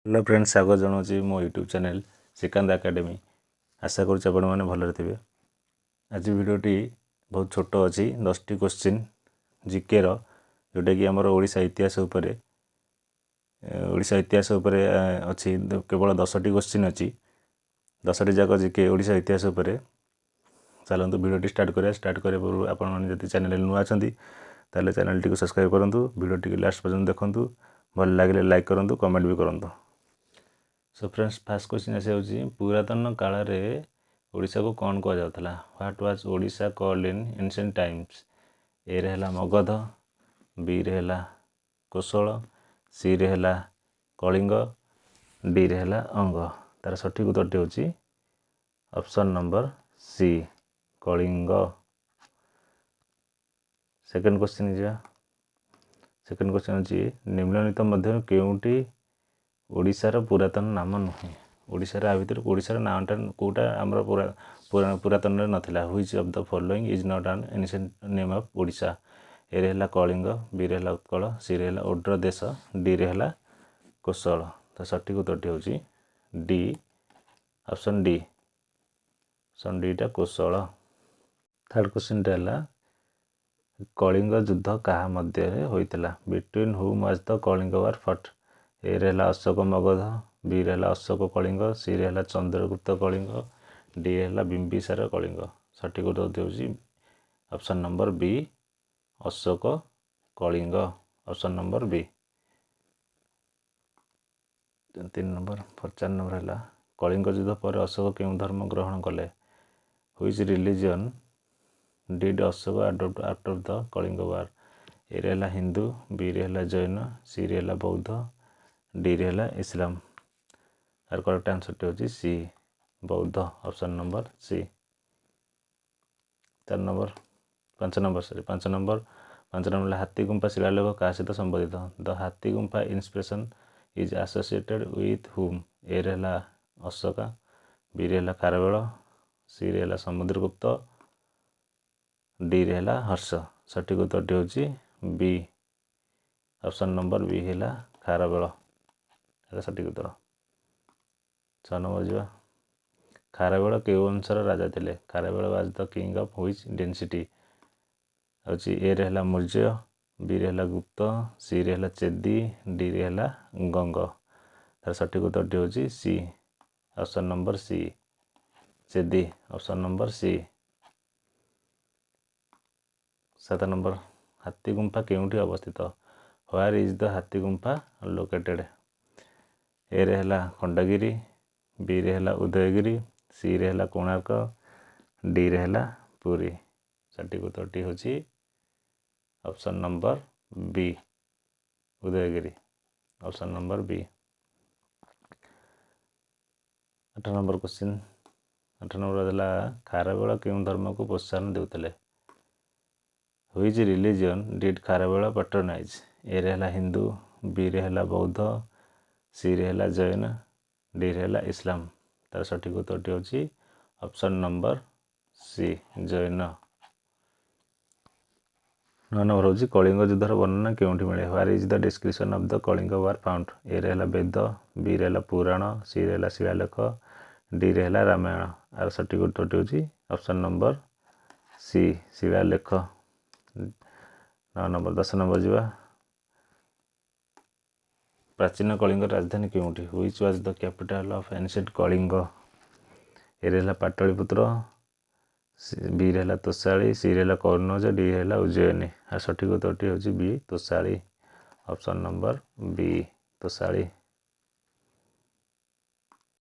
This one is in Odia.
ହ୍ୟାଲୋ ଫ୍ରେଣ୍ଡସ୍, ସ୍ୱାଗତ ଜଣାଉଛି ମୋ ୟୁଟ୍ୟୁବ୍ ଚ୍ୟାନେଲ୍ ଶ୍ରୀକାନ୍ତ ଏକାଡେମୀ। ଆଶା କରୁଛି ଆପଣମାନେ ଭଲରେ ଥିବେ। ଆଜି ଭିଡ଼ିଓଟି ବହୁତ ଛୋଟ ଅଛି, 10ଟି କୋଶ୍ଚିନ୍ ଜିକେର, ଯେଉଁଟାକି ଆମର ଓଡ଼ିଶା ଇତିହାସ ଉପରେ, ଓଡ଼ିଶା ଇତିହାସ ଉପରେ ଅଛି। କେବଳ 10ଟି କୋଶ୍ଚିନ୍ ଅଛି, 10ଟି ଯାକ ଜିକେ ଓଡ଼ିଶା ଇତିହାସ ଉପରେ। ଚାଲନ୍ତୁ, ଭିଡ଼ିଓଟି ଷ୍ଟାର୍ଟ କରିବା। ଷ୍ଟାର୍ଟ କରିବା ପୂର୍ବରୁ ଆପଣମାନେ ଯଦି ଚ୍ୟାନେଲରେ ନୂଆ ଅଛନ୍ତି, ତାହେଲେ ଚ୍ୟାନେଲଟିକୁ ସବସ୍କ୍ରାଇବ୍ କରନ୍ତୁ। ଭିଡ଼ିଓଟିକୁ ଲାଷ୍ଟ ପର୍ଯ୍ୟନ୍ତ ଦେଖନ୍ତୁ। ଭଲ ଲାଗିଲେ ଲାଇକ୍ କରନ୍ତୁ, କମେଣ୍ଟ ବି କରନ୍ତୁ। ସୋ ଫ୍ରେଣ୍ଡସ୍, ଫାର୍ଷ୍ଟ କ୍ୱେଶ୍ଚିନ୍ ଆସିଯାଉଛି, ପୁରାତନ କାଳରେ ଓଡ଼ିଶାକୁ କ'ଣ କୁହାଯାଉଥିଲା? What was Odisha called in ancient times? ଏରେ ହେଲା ମଗଧ, ବିରେ ହେଲା କୋଶଳ, ସିରେ ହେଲା କଳିଙ୍ଗ, ଡିରେ ହେଲା ଅଙ୍ଗ। ତାର ସଠିକ୍ ଉତ୍ତରଟି ହେଉଛି option number C, Kalinga. Second question ଯିବା। ସେକେଣ୍ଡ କ୍ୱେଶ୍ଚିନ୍ ଅଛି, ନିମ୍ନଲିଖିତ ମଧ୍ୟରୁ କେଉଁଟି ଓଡ଼ିଶାର ପୁରାତନ ନାମ ନୁହେଁ? ଓଡ଼ିଶାର ଆ ଭିତରୁ ଓଡ଼ିଶାର ନାଁଟା କେଉଁଟା ଆମର ପୁରାତନରେ ନଥିଲା? Which of the following is not an ancient name of Odisha? ଏରେ ହେଲା କଳିଙ୍ଗ, ବିରେ ହେଲା ଉତ୍କଳ, ସିରେ ହେଲା ଓଡ୍ର ଦେଶ, ଡିରେ ହେଲା କୋଶଳ। ତ ସଠିକ୍ ଉତ୍ତରଟି ହେଉଛି ଡି, ଅପସନ୍ ଡି। ଅପସନ୍ ଡିଟା କୋଶଳ। ଥାର୍ଡ଼ କ୍ୱେଶ୍ଚିନ୍ଟା ହେଲା, କଳିଙ୍ଗ ଯୁଦ୍ଧ କାହା ମଧ୍ୟରେ ହୋଇଥିଲା? Between whom was the Kalinga War fought? ଏରେ ହେଲା ଅଶୋକ ମଗଧ, ବିରେ ହେଲା ଅଶୋକ କଳିଙ୍ଗ, ସିରେ ହେଲା ଚନ୍ଦ୍ରଗୁପ୍ତ କଳିଙ୍ଗ, ଡି ହେଲା ବିମ୍ବିସାର କଳିଙ୍ଗ। ସଠିକ୍ ଉତ୍ତର ହେଉଛି ଅପସନ୍ ନମ୍ବର ବି, ଅଶୋକ କଳିଙ୍ଗ, ଅପସନ୍ ନମ୍ବର ବି। ତିନି ନମ୍ବର, ଚାରି ନମ୍ବର ହେଲା, କଳିଙ୍ଗ ଯୁଦ୍ଧ ପରେ ଅଶୋକ କେଉଁ ଧର୍ମ ଗ୍ରହଣ କଲେ? Which religion did Ashoka adopt after the Kalinga War? ଏରେ ହେଲା ହିନ୍ଦୁ, ବିରେ ହେଲା ଜୈନ, ସିରେ ହେଲା ବୌଦ୍ଧ, ଡିରେ ହେଲା ଇସଲାମ। ତାର କରେକ୍ଟ ଆନ୍ସରଟି ହେଉଛି ସି, ବୌଦ୍ଧ, ଅପସନ୍ ନମ୍ବର ସି। ଚାରି ନମ୍ବର, ପାଞ୍ଚ ନମ୍ବର, ସରି, ପାଞ୍ଚ ନମ୍ବର। ପାଞ୍ଚ ନମ୍ବର ହେଲା, ହାତୀଗୁମ୍ଫା ଶିଳାଲେଖ କାହା ସହିତ ସମ୍ବନ୍ଧିତ? The Hathigumpha inscription is associated with whom? ଏରେ ହେଲା ଅଶୋକା, ବିରେ ହେଲା ଖାରବେଳ, ସିରେ ହେଲା ସମୁଦ୍ରଗୁପ୍ତ, ଡିରେ ହେଲା ହର୍ଷ। ସଠିକ୍ ଉତ୍ତରଟି ହେଉଛି ବି, ଅପସନ୍ ନମ୍ବର ବି ହେଲା ଖାରବେଳ। ଏଟା ସଠିକ୍ ଉତ୍ତର। ଛଅ ନମ୍ବର ଯିବା। ଖାରବେଳ କେଉଁ ବଂଶର ରାଜା ଥିଲେ? Kharavela was the king of which dynasty? ହେଉଛି ଏରେ ହେଲା ମୌର୍ଯ୍ୟ, ବିରେ ହେଲା ଗୁପ୍ତ, ସିରେ ହେଲା ଚେଦି, ଡିରେ ହେଲା ଗଙ୍ଗ। ତାର ସଠିକ୍ ଉତ୍ତରଟି ହେଉଛି C, option number C, Chedi, option number C. ସାତ ନମ୍ବର, ହାତୀଗୁମ୍ଫା କେଉଁଠି ଅବସ୍ଥିତ? Where is the Hathigumpha located? ଏରେ ହେଲା ଖଣ୍ଡଗିରି, ବିରେ ହେଲା ଉଦୟଗିରି, ସିରେ ହେଲା କୋଣାର୍କ, ଡିରେ ହେଲା ପୁରୀ। ସଠିକ୍ ଉତ୍ତରଟି ହେଉଛି ଅପସନ୍ ନମ୍ବର ବି, ଉଦୟଗିରି, ଅପସନ୍ ନମ୍ବର ବି। ଆଠ ନମ୍ବର କ୍ୱେଶ୍ଚିନ୍। ଆଠ ନମ୍ବର ହେଲା, ଖାରବେଳ କେଉଁ ଧର୍ମକୁ ପ୍ରୋତ୍ସାହନ ଦେଉଥିଲେ? Which religion did Kharavela patronize? ଏରେ ହେଲା ହିନ୍ଦୁ, ବିରେ ହେଲା ବୌଦ୍ଧ, ସିରେ ହେଲା ଜୈନ, ଡିରେ ହେଲା ଇସଲାମ। ତାର ସଠିକ୍ ଉତ୍ତରଟି ହେଉଛି ଅପସନ୍ ନମ୍ବର ସି, ଜୈନ। ନଅ ନମ୍ବର ହେଉଛି, କଳିଙ୍ଗ ଯୁଦ୍ଧର ବର୍ଣ୍ଣନା କେଉଁଠି ମିଳେ? Where is the description of the Kalinga War found? ଏରେ ହେଲା ବେଦ, ବିରେ ହେଲା ପୁରାଣ, ସିରେ ହେଲା ଶିଳାଲେଖ, ଡିରେ ହେଲା ରାମାୟଣ। ଆର ସଠିକ୍ ଉତ୍ତରଟି ହେଉଛି ଅପସନ୍ ନମ୍ବର ସି, ଶିଳାଲେଖ। ନଅ ନମ୍ବର। 10 ନମ୍ବର ଯିବା। ପ୍ରାଚୀନ କଳିଙ୍ଗ ରାଜଧାନୀ କେଉଁଠି? Which was the capital of ancient Kalinga? ଏରେ ହେଲା ପାଟଳିପୁତ୍ର, ବିରେ ହେଲା ତୋଷାଳୀ, ସିରେ ହେଲା କନୌଜ, ଡି ହେଲା ଉଜ୍ଜୟିନୀ। ଆଉ ସଠିକ୍ ଉତ୍ତରଟି ହେଉଛି ବି, ତୋଷାଳୀ, ଅପସନ୍ ନମ୍ବର ବି, ତୋଷାଳୀ।